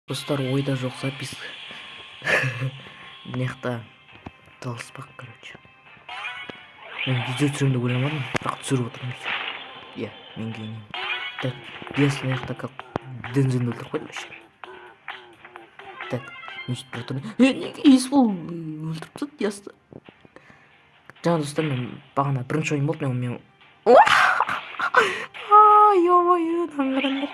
Достар, ойда жоқ запись. Мына жақта таласпақ, короче. Мен видео түсіремін деп ойламадым, бірақ түсіріп отырмын видео. Иә, мен гений. Так, Диас мына жақта как Дензелді өлтіріп қойды вообще. Так, не сөйтіп жатыр? Е, неге Есбол өлтіріп тастады Диасты? Жаңа, достар, мен бағана бірінші ойын болды, мен ё-моё, мынаны қараңдар.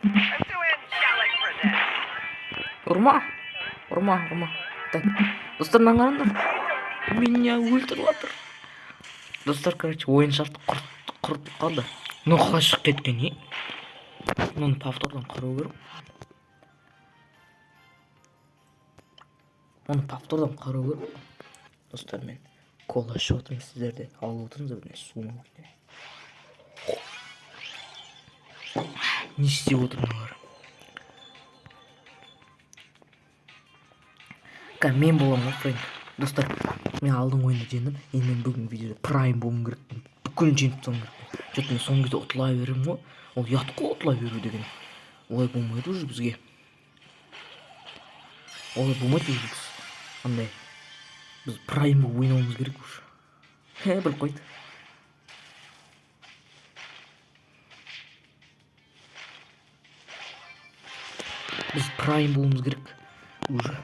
I'm too angelic for this. Ұрма, ұрма, ұрма. Так, достар, мынаны қараңдар. Меня өлтіріп жатыр. Достар, короче, ойын шарты құрып қалды. Ну, қалай шығып кеткен, не? Мұны повтордан қарау керек. Оны повтордан қарау керек. Достар, мен кола ішіп отырмын, сіздер де алып отырыңыздар бірдеңе, су ма, бірдеңе. Не істеп отыр мыналар? Қазір мен боламын ғой Фрэнк. Достар, мен алдыңғы ойында жеңдім. Енді мен бүгінгі видеода прайм болуым керек. Бүкіл жеңіп тастауым керек. Жоқ, мен соңғы кезде ұтыла беремін ғой. Ол ұят қой ұтыла беру деген. Олай болмайды уже бізге. Олай болмайды уже біз. Андай. Біз прайм болып ойнауымыз керек уже. Хе, біліп қойды. Біз прайм болуымыз керек уже.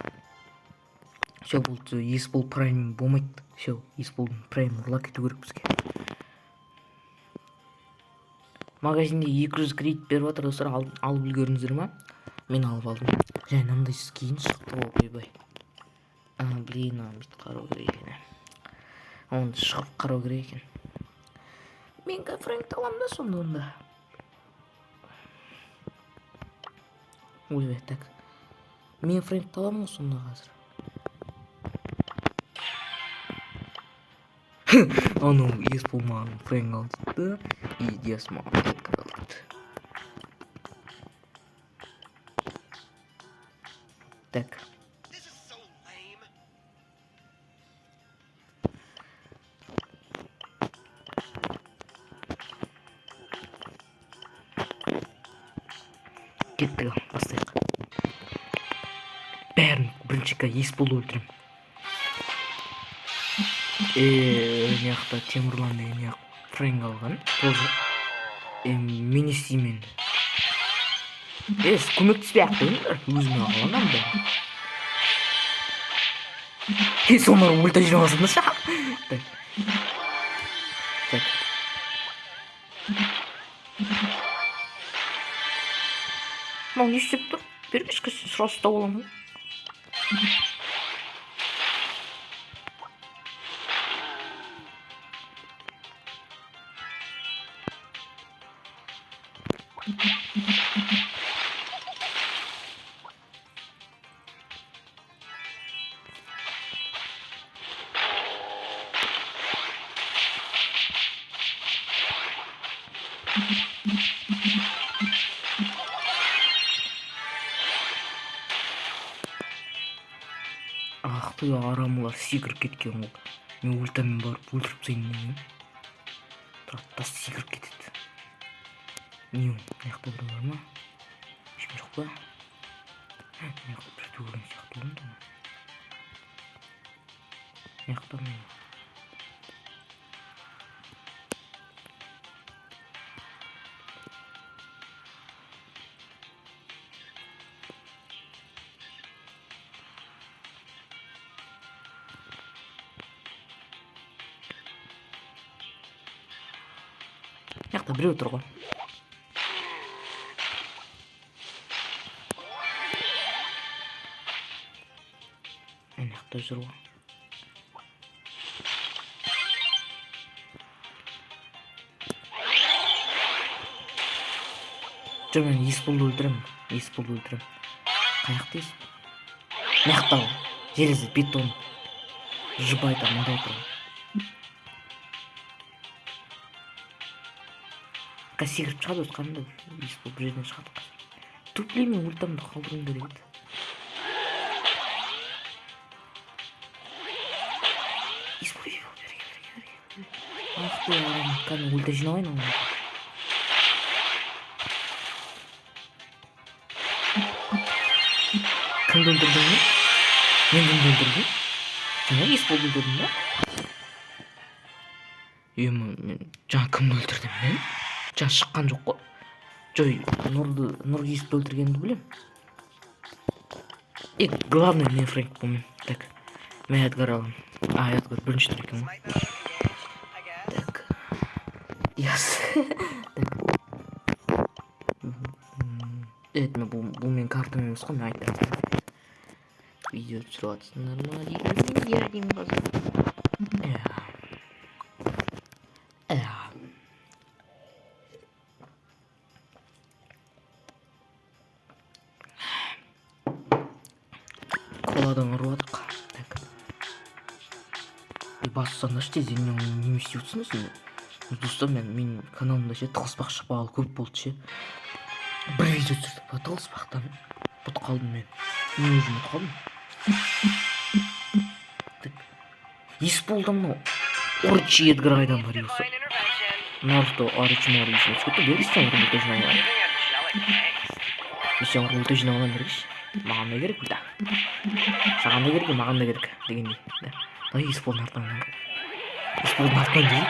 Все, болды, Есбол прайм болмайды. Все, Есболдың прайм ұрлап кету керек бізге. Магазинде 200 кредит беріп жатыр, достар, алып үлгердіңіздер ма? Мен алып алдым. Және мынандай скин шықты ғой, ойбай. А, блин, аны бүйтіп қарау керек екен. Оны шығып қарау керек екен. Мен қазір Фрэнкті аламын да сонда онда. Ойбай, так. Мен Фрэнкті аламын ғой сонда қазір. Анау Есбол маған Фрэнк алды и Диас маған Эдгар алды. Так. This is so lame. Кеттік ал, бастайық. Бәрін бірінші Есболды өлтіремін. Мына жақта Темірлан деген не Фрэнк алған тоже. Мен не істеймін енді? Е, көмектеспей ақ қойыңдар, өзіме аламын бәрін. Е, соны ульта жинап алсаңдаршы. Так. Так. Мынау не істеп тұр? Бергешкі, сразу ұстап аламын ғой. Ах ты, арамылар секіріп кеткен ғой. Мен ультамен барып өлтіріп тастайын деген. Тұрады да секіріп кетеді. Не ол? Мына жақта біреу бар ма? Ешкім жоқ па? Мына жақта біреуді көрген сияқты болдым да. Мына жақта мен. Мына жақта біреу тұр ғой. Мына жақта жүр ғой. Жоқ, мен Есболды өлтіремін. Есболды өлтіремін. Қай жақта Есбол? Мына жақта ғой. Железо бетон. Жыбайда мында отыр ғой. Қазір секіріп шығады өзі, қараңдар. Есбол бұл жерден шығады қазір. Туплей, мен ультамды қалдыруым керек еді. Есбол, Есбол, бері кел, бері кел, бері кел. Ах ты, арам, кәдімгі ульта жинап алайын оны. Кімді өлтірдім мен? Мен кімді өлтірдім? Жаңа Есболды өлтірдім ба? Ема, мен жаңа кімді өлтірдім мен? Жаңа шыққан жоқ қой. Жой, Нұрды, Нұргесті өлтіргенімді білемін. И главное, мен Фрэнк болмаймын. Так, мен Эдгар аламын. А, Эдгар бірінші тұр екен ғой. Might not engaged, I guess. Так. Яс. Так. Evet, мен бұл менің картам емес қой, мен айтамын. Видео түсіріп жатсыңдар ма дейді. Иә деймін қазір. Иә. Иә. Коладан ұрып жатырық. Так. Ей, бассаңдаршы тез, енді неме істеп отырсыңдар сендер? Достар, мен каналымда ше тығылыспақ шықпағалы көп болды ше. Бір видео түсірдік па тығылыспақтан. Ұмытып қалдым мен. Мен өзім ұмытып қалдым. Так. Есболда мынау Орчи Эдгар қайдан бар есі? Divine intervention. Наруто Орочимару есіме түсіп кетті. Бергіші сен ульта жинай аламын. Giving angelic thanks. Мен сен ульта жинай аламын, бергіші. Маған да керек ульта. Саған да керек, маған да керек дегендей. Да. Давай Есболдың артынан ойнайық. Есболдың артынан дейік.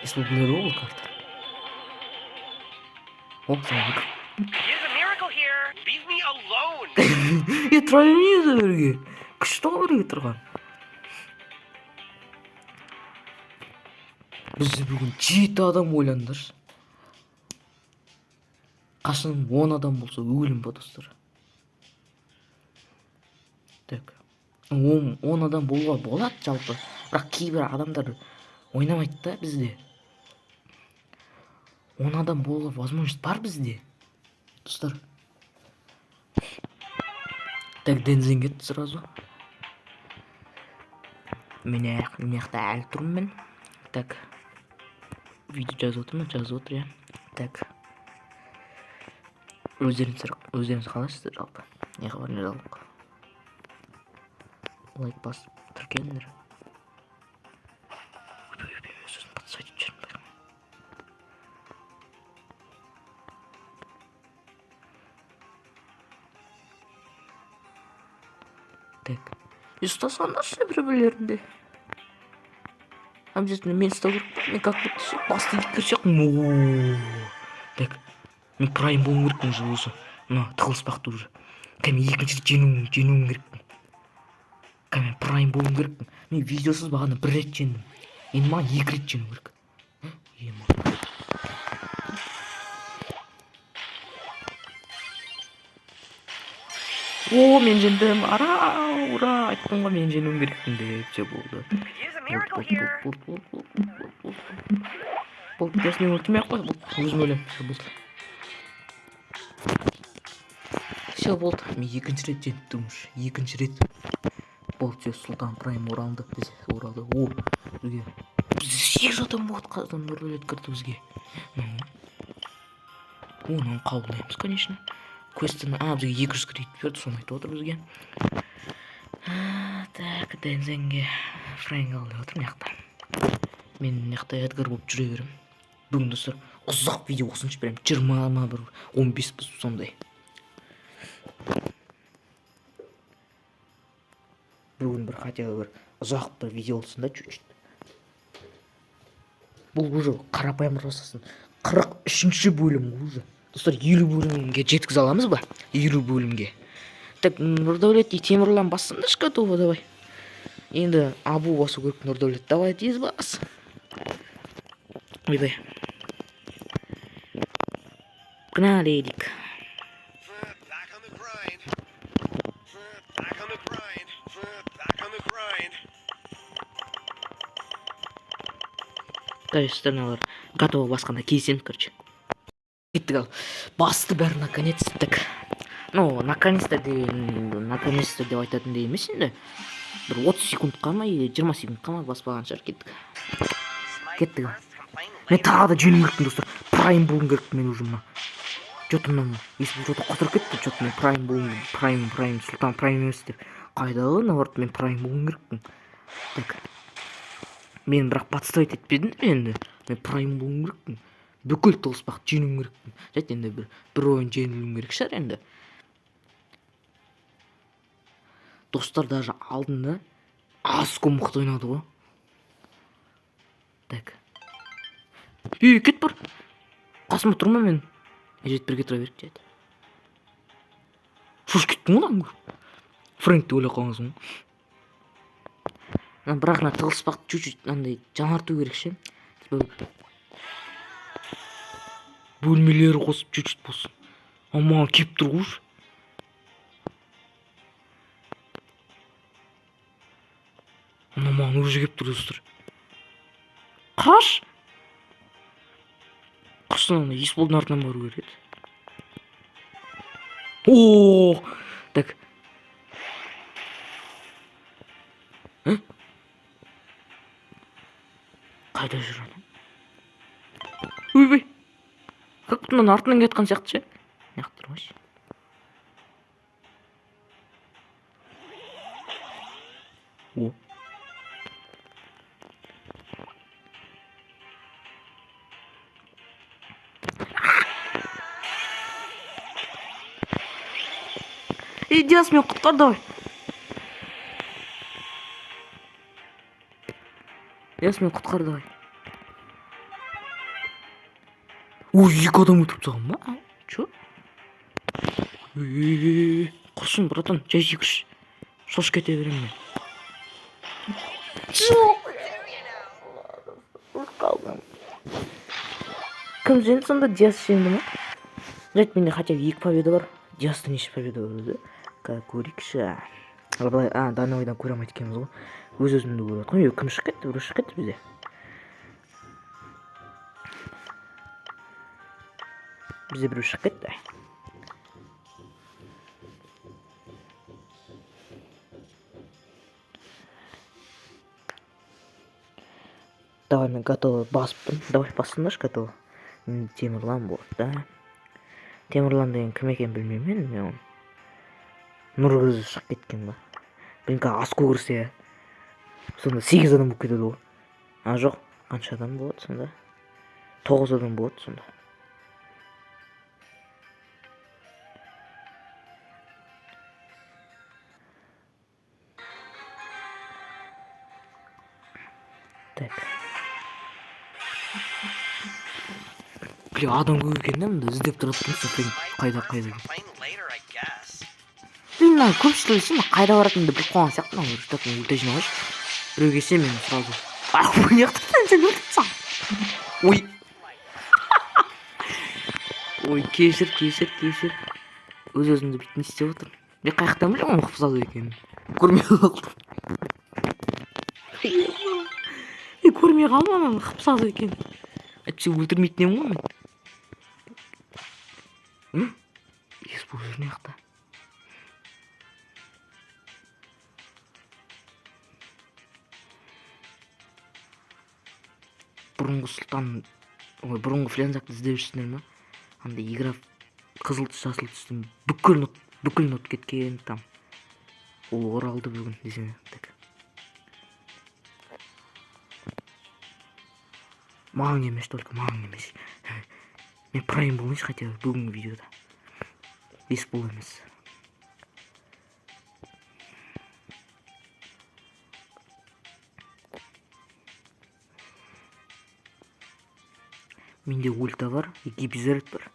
Есбол біледі ғой бұл карта. О, салам алейкум. Use a miracle here. Leave me alone. Е, тұра бермейміз бірге. Күшті ғой бірге тұрған. Бізде бүгін 7 адам, ойлаңдаршы. Қашан 10 адам болса өлім ба, достар? Так. 10 адам болуға болады жалпы. Бірақ кейбір адамдар ойнамайды да бізде. 10 адам болуға возможность бар бізде. Достар. Так, Дензен кетті сразу. Мен мына жақта әлі тұрмын мен. Так. Видео жазып отырмын, жазып отыр, иә. Так. Өздеріңіз қалайсыздар жалпы? Не хабар, не жаңалық? Лайк басып тіркеліңдер. Ойбай, ойбай, мен сосын подсадить жүрмін байқамай. Так. И ұстасаңдаршы бір-бірлерінде. Обязательно мен ұстау керек пе? Мен как будто ше басты иіп кірсе сияқты. Так. Мен прайм болуым керекпін уже осы. Мына тығылыспақты уже. Кәдімгі екінші рет жеңуім керекпін. Кәдімгі мен прайм болуым керекпін. Мен видеосыз бағана бір рет жеңдім. Енді маған екі рет жеңу керек. Ема. О, мен жеңдім. Ара, ура, айттым ғой мен жеңуім керекпін деп. Все болды. Use a miracle Болды, here. болды, болды, болды, болды, болды, болды. Болды, бес мен өлтірмей ақ қой, болды, өзім өлемін. Все болды. Все болды. Мен екінші рет жеңіп тұрмын уже. Екінші рет. Болды, все, Сұлтан Прайм оралды. Біз оралды. О, бізге. Бізде 8 адам болды, қазір Нұрдәулет кірді бізге. Оны қабылдаймыз, конечно. Квестіні, бізге 200 кредит берді, соны айтып отыр бізге. Так, Дензенге Фрэнк ал деп отыр мына жақта. Мен мына жақта Эдгар болып жүре беремін. Бүгін, достар, ұзақ видео болсыншы, прям 20 ма, бір 15 па сондай. Бүгін бір хотя бы бір ұзақ бір видео болсын да, чуть-чуть. Бұл уже қарапайым жасасын. 43-ші бөлім уже. Достар, 50 бөлімге жеткізе аламыз ба? 50 бөлімге. Так, Нұрдәулет и Темірлан бассаңдаршы, готово, давай. Енді Абу басу керек, Нұрдәулет. Давай, тез бас. Ойбай. Погнали, Эдик. Back on the grind. Back on the grind. Back on the grind. Короче, мыналар готово басқанда келісеміз, короче. Кеттік ал. Басты бәрі наконец так. Ну, наконец-то деген, наконец-то деп айтатындай емес енді. Бір 30 секундқа ма, или 20 секундқа ма баспаған шығар, кеттік. Кеттік ал. Мен тағы да жеңуім керекпін, достар. Прайм болуым керекпін мен уже мына. Чё-то мынау есім чё-то құтырып кетті, чё-то мен прайм болуым, прайм, прайм, Сұлтан прайм емес деп. Қайда наоборот, мен прайм болуым керекпін. Так. Мен бірақ подставить етпедім енді. Мен прайм болуым керекпін. Бүкіл тығылыспақты жеңуім керекпін. Жарайды, енді бір ойын жеңілуім керек шығар енді. Достар, даже алдында Аско мықты ойнады ғой. Так. Ей, кет бар. Қасыма тұрма мен. Жет бірге тұра берейік деді. Шошып кеттім ғой мынаны көріп. Фрэнк деп ойлап қалғансың ғой. Мына бірақ мына тығылыспақты чуть-чуть андай жаңарту керек ше. Типа бөлмелері қосып чуть-чуть болсын. А маған келіп тұр ғой уже. Мына маған уже келіп тұр, достар. Қаш! Құрсын, ана Есболдың артынан бару керек еді. О, так. Ә? Қайда жүр ана? Ойбай! Как будто мынаның артынан келе жатқан сияқты ше. Мына жақта тұр ғой. О. Ей, Диас, мені құтқар давай. Диас, мені құтқар давай. Ой, екі адам өлтіріп тастаған ба? А, чё? Ой, құрсын, братан, жай секірші. Шошып кете беремін мен. Жоқ. Қалдым. Кім жеңді сонда? Диас жеңді ма? Жарайды, менде хотя бы екі победа бар. Диаста неше победа бар өзі? Қазір көрейікші. Ал былай, данныйдан көре алмайды екенбіз ғой. Өз өзімді көріп жатқанмын. Ей, кім шығып кетті? Біреу шығып кетті бізде. Бізде біреу шығып кетті. Давай, мен готово басып тұрмын. Давай, бассаңдаршы готово. Темірлан болады, да? Темірлан деген кім екенін білмеймін енді мен оны. Нұрғызы шығып кеткен ба? Блин, қазір Аско кірсе, сонда 8 адам болып кетеді ғой. А, жоқ, қанша адам болады сонда? 9 адам болады сонда. Так. Бля, адам көп екен да, мында іздеп тұрады екенсің, блин, қайда, қайда екен. Блин, мына көпшілігі ше, мына қайда баратынымды біліп қойған сияқты, мына уже так, мен өлте жинап алайыншы. Біреу келсе, мен сразу. Ах, ой, не қылып сен өлтіріп тастаған. Ой. Ой, кешір, кешір, кешір. Өз өзімді бүйтіп не істеп отырмын. Мен қай жақтан білемін оның қыпсаз екенін. Көрмей қалдым. Мен көрмей қалдым ананың қыпсаз екенін. Әйтпесе өлтірмейтін едім ғой мен. Есбол жүр мына жақта. Бұрынғы сұлтан, ой, бұрынғы френзакты іздеп жүрсіңдер ма? Андай игра қызыл түс, жасыл түстің бүкіл нот кеткен там. Ол оралды бүгін десең. Так. Маған емес, только маған емес. Мен прайм болайыншы хотя бы бүгінгі видеода. Есбол емес. Менде ульта бар, гипозаряд бар.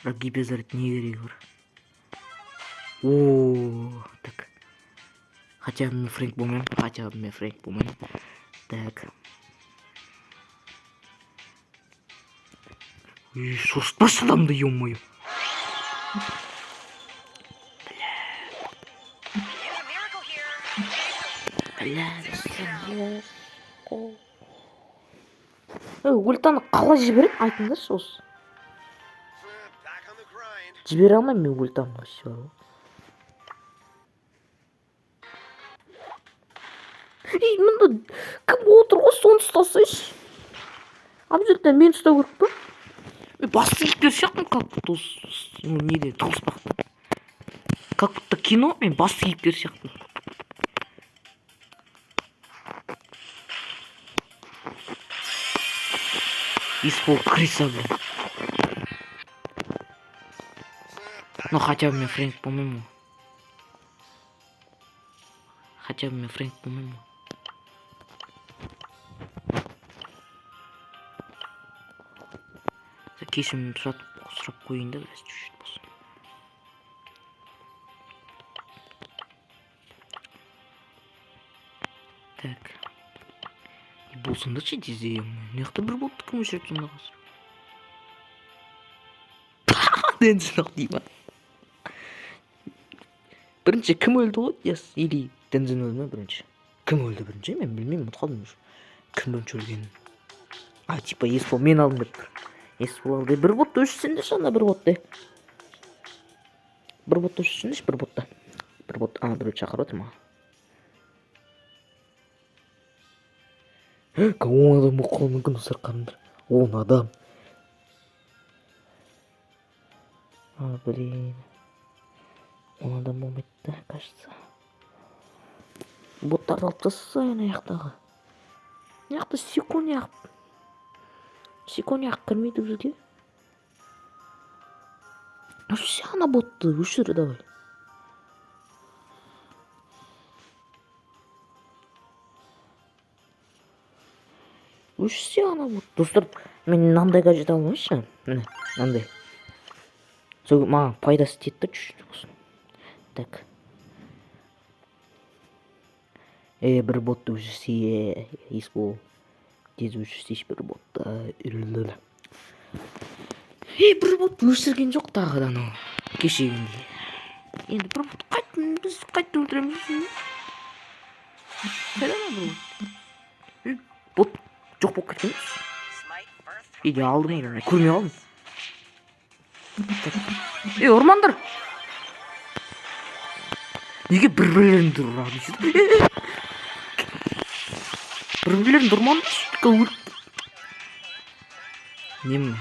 Бірақ гипозаряд не керегі бар? О, так. Хотя бы мен Фрэнк болмаймын, хотя бы мен Фрэнк болмаймын. Так. Үй, шошытпашы адамды, ё-моё. Бля, бля. Ей, ультаны қалай жібереді, айтыңдаршы осы. Жібере алмаймын мен ультаны вообще. Ей, мында кім отыр ғой, соны ұстасайшы. Обязательно мені ұстау керек па? Мен басты кейіпкер сияқтымын, как будто осы, ну, неде, тоғыспақта. Как будто кино, мен басты кейіпкер сияқтымын. Есбол крыса, блин. Ну, хотя бы мен Фрэнк болмаймын ғой. Хотя бы мен Фрэнк болмаймын ғой. Кешірім сұрап қояйын да, біраз чуть-чуть болсын. Так. И болсаңдаршы тезде, мына жақта бір ботты кім өшіреді сонда қазір? Дензел дей ма? Бірінші кім өлді ғой? Yes, или Дензел өлді ма бірінші? Кім өлді бірінші? Мен білмеймін, ұмытып қалдым уже. Кім бірінші өлгенін. А, типа Есбол мен алдым деп тұр. Есбол алды. Бір ботты өшірсеңдерші ана бір ботты. Бір ботты өшірсеңдерші, бір ботты. Бір бот, ана біреу шақырып отыр маған. 10 адам болып қалуы мүмкін, достар, қараңдар. 10 адам. А, блин. 10 адам болмайды да, кажется. Боттарды алып тастаса ана жақтағы. Мына жақта секунд секунд кірмейді бізге. Өшірсе ана ботты, өшір давай. Өшірсе ана бот. Достар, мен мынандай гаджет алмайыншы. Міне, мынандай. Сол маған пайдасы тиеді да чуть-чуть болсын. Так. Е, бір ботты өшірсе, Есбол. Тез өшірсейші бір ботты. Е, бір бот өшірген жоқ тағы да анау. Кешегіндей. Енді бір бот қайтып біз қайтып өлтіреміз. Қайда ана бір бот? Е, бот жоқ болып кеткен. Smite first. Или алдым или көрмей қалдым. Так. Ей, ұрмаңдар! Неге бір бірлеріңді ұрады? Бір бірлеріңді ұрмаңдаршы, өліп. Не мынау?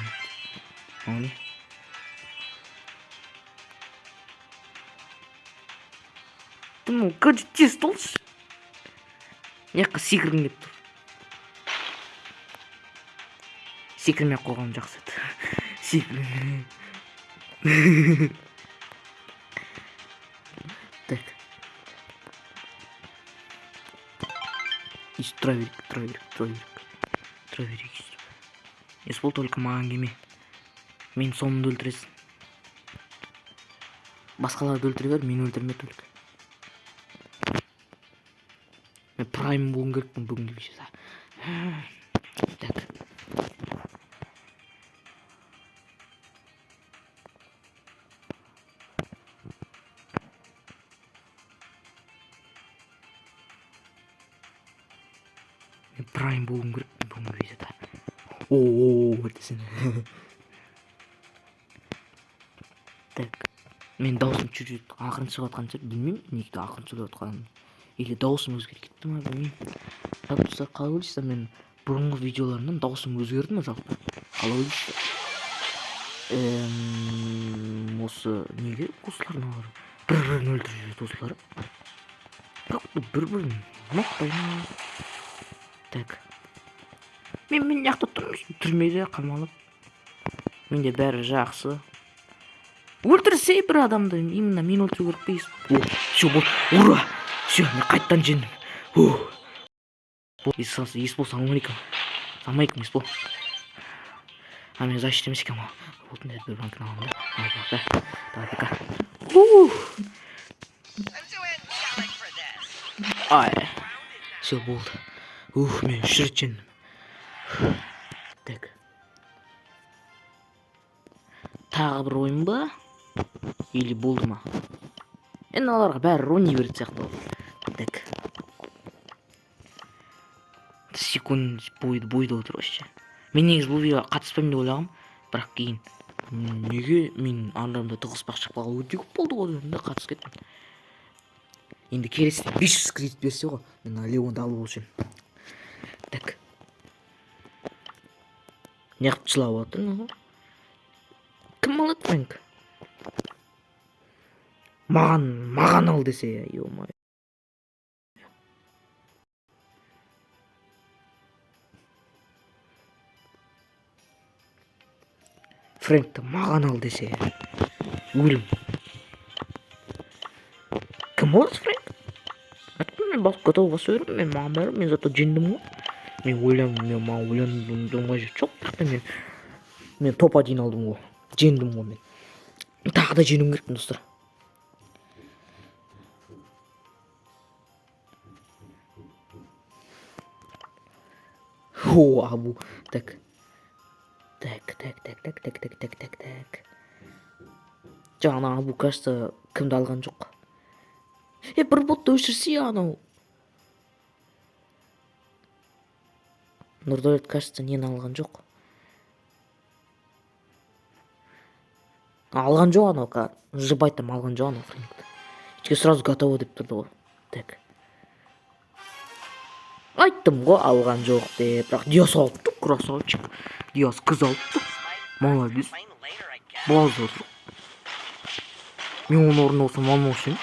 Мынау не? Тым, гаджет тез толшы. Мына жаққа секіргім келіп тұр. Секірмей ақ қойғаным жақсы еді. Секірмей. Так. Өйстіп тұра берейік, тұра берейік, тұра берейік. Тұра берейік өйстіп. Есбол, только маған келме. Мен соңымды өлтіресің. Басқаларды өлтіре бер, мені өлтірме только. Мен прайм болуым керекпін бүгінгі видеода. Так. Мен прайм болуым керекпін бүгінгі видеода. О, десең. Так. Мен даусым чуть-чуть ақырын шығып жатқан шығар, білмеймін неге ақырын сөйлеп жатқанын. Или даусым өзгеріп кетті ма, білмеймін. Жалпы, достар, қалай ойлайсыздар, мен бұрынғы видеоларымнан даусым өзгерді ме жалпы? Қалай ойлайсыздар? Осы неге осылар мыналар бір бірін өлтіріп жібереді осылар? Как будто бір бірін ұнатпай ма? Так. Мен мына жақта тұрмын, түрмеде қамалып. Менде бәрі жақсы. Өлтірсе бір адамды, именно мен өлтіру керек пе? О, все, болды. Ура! Все, мен қайтадан жеңдім. Ух. Есбол, салам алейкум. Салам алейкум, Есбол. А, мен защита емес екенмін ғой. Болды, бір банкін аламын да. Давай, пока. Давай, пока. Ух. I'm too angelic for this. Ай. Все, болды. Ух, мен үш рет жеңдім. Так. Тағы бір ойын ба? Или болды ма? Енді аларға бәрі ойнай беретін сияқты ғой. Так. Секунд бойды бойда отыр вообще. Мен негізі бұл видеоға қатыспаймын деп ойлағанмын, бірақ кейін неге мен арамда тығыспақ шығып қалған өте көп болды ғой дедім да, қатысып кеттім. Енді келесіде 500 кредит берсе ғой, мен Леонды алып алушы едім. Так. Неғып жылап отыр мынау? Кім алады Фрэнк? Маған ал десе, ё-моё. Фрэнкті маған ал десе, өлім. Кім ол Фрэнк? Откуда? Мен басып, готово баса беремін. Мен, маған бәрі, мен зато жеңдім ғой. Мен ойланып, мен, маған ойланудың қажеті жоқ, бірақ та мен топ 1 алдым ғой, жеңдім ғой. Мен тағы да жеңуім керекпін, достар. О, абу. Так, так, так, так, так, так, так, так, так, так. Жоқ, ана абу, кажется, кімді алған жоқ. Е, бір ботты өшірсе, анау Нұрдәулет, кажется, нені алған жоқ, алған жоқ анау, жып айтамын, алған жоқ анау Фрэнкті, өйткені сразу готово деп тұрды ғой. Так, айттым ғой алған жоқ деп, бірақ Диас алыпты. Красавчик Диас, қыз алыпты. Молодец. Complain later, I guess. Базар жоқ. Мен оның орнында болсам, алмаушы едім.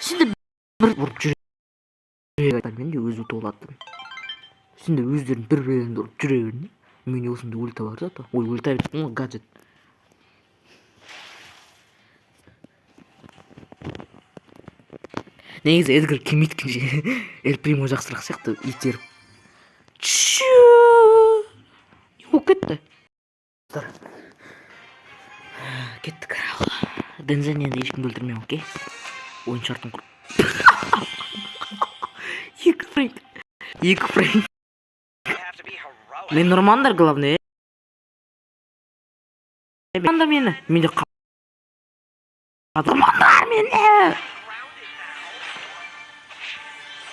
Сендер бір ұрып жүре, мен де өзі ұтып алатын. Сендер өздерің бір бірлеріңді ұрып жүре беріңдер. Менде осындай ульта бар зато. Ой, ульта деппін ғой, гаджет. Негізі Эдгар келмейді екен ше. Эль Примо жақсырақ сияқты итеріп. Чё? Не болып кетті? Достар, кеттік. Дензен енді ешкімді өлтірмеу, окей? Ойын шартын құр. Екі Фрэнк. Екі Фрэнк. You have to be heroic. Мен ұрмаңдар, главное. Ұрмаңдар мені. Менде ұрмаңдар мені. Grounded now.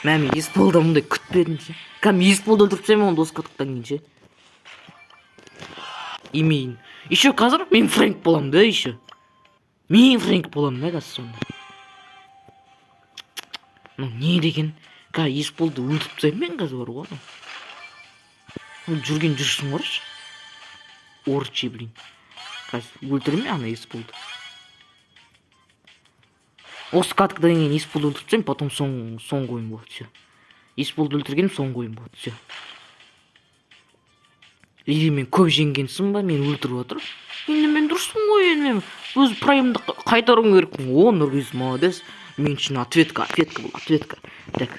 Мә, мен Есболда мұндай күтпедім ше. Кәдімгі Есболды өлтіріп тастаймын оны дос каттықтан кейін ше. Имейін. Еще қазір мен Фрэнк боламын да еще. Мен Фрэнк боламын да қазір сонда. Мынау не деген? Қазір Есболды өлтіріп тастаймын мен қазір бар ғой анау. Ол жүрген жүрісін қарашы. Орчи, блин. Қазір өлтіремін ана Есболды. Осы каткадан кейін Есболды өлтіріп тастаймын, потом соңғы ойын болады, все. Есболды өлтіргенім соңғы ойын болады, все. Или мен көп жеңгенсің ба, мені өлтіріп жатыр. Енді мен дұрыспын ғой, енді мен өз праймымды қайтаруым керекпін. О, Нұрғиз, молодец. Мен үшін ответка, ответка бұл, ответка. Так.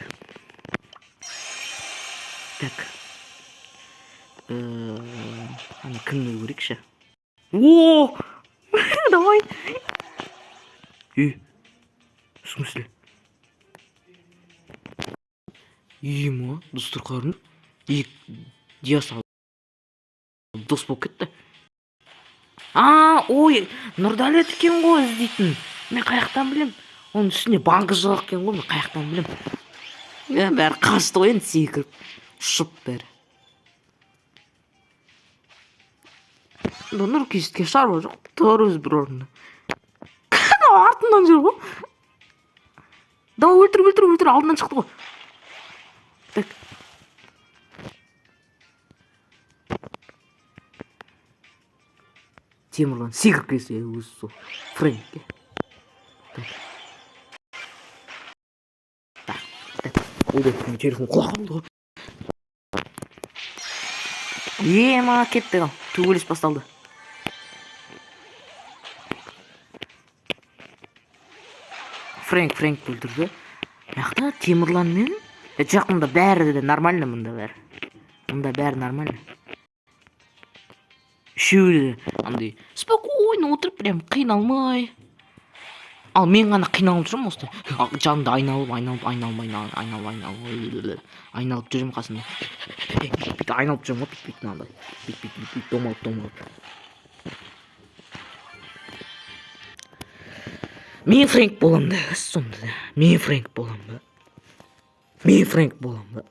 Так. Ана кімді көрейікші? О! Давай. Е, в смысле? Ема, достар, қарын. Ек, Диас дос болып кетті. А, ой, Нұрдәулет екен ғой іздейтін. Мен қаяқтан білем? Оның үстіне банка жоқ екен ғой, мен қаяқтан білем? Е, бәрі қашты ғой енді секіріп, ұшып бәрі. Нұркеске шаруа жоқ, тұр өзі бір орнында. Артынан жүр ғой. Давай, өлтір, өлтір, өлтір, алдынан шықты ғой. Так. Темірлан секіріп келсе өзі сол Фрэнкке. Так. Так, так. Ой, менің телефон құлап қалды ғой. Ема, кетті ғой. Төбелес басталды. Фрэнк Фрэнкті өлтірді. Мына жақта Темірлан мен, е, жоқ, мында бәрі де нормально, мында бәрі. Мында бәрі нормально. Үшеуі де андай спокойно отырып, прям қиналмай. Ал мен ғана қиналып жүрмін осылай. Жанымда айналып, айналып, айналып, айналып, айналып, айналып, айналып жүремін қасында. Бүйтіп айналып жүрмін ғой, бүйтіп, бүйтіп мынандай. Бүйтіп, бүйтіп, бүйтіп, домалып, домалып. Мен Фрэнк боламын да сонда да. Мен Фрэнк боламын ба? Мен Фрэнк боламын ба?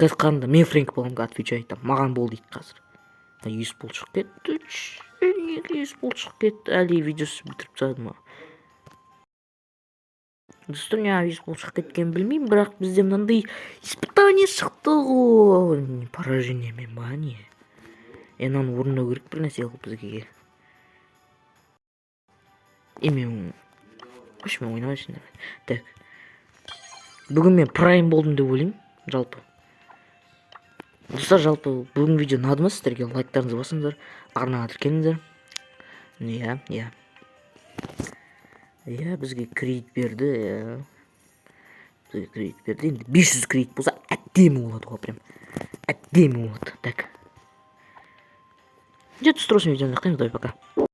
Қазір қараңдар, мен Фрэнк боламын, отвечаю айтамын. Маған бол дейді қазір. Есбол шығып кетті. Неге Есбол шығып кетті? Әлі видеосы бітіріп тастады ма? Достар, неге Есбол шығып кеткенін білмеймін, бірақ бізде мынандай испытание шықты ғой. Поражение мен ба, не? Е, мынаны орындау керек бір нәрсе қылып бізге. Е, мен қойшы, мен ойнамайсың. Так. Бүгін мен прайм болдым деп ойлаймын, жалпы. Достар, жалпы бүгінгі видео ұнады ма сіздерге? Лайктарыңызды басыңыздар, арнаға тіркеліңіздер. Иә, иә. Иә, бізге кредит берді, иә, бізге кредит берді. Енді 500 кредит болса, әдемі болады ғой, прям әдемі болады. Так, где-то осымен видеоны аяқтаймыз. Давай, пока.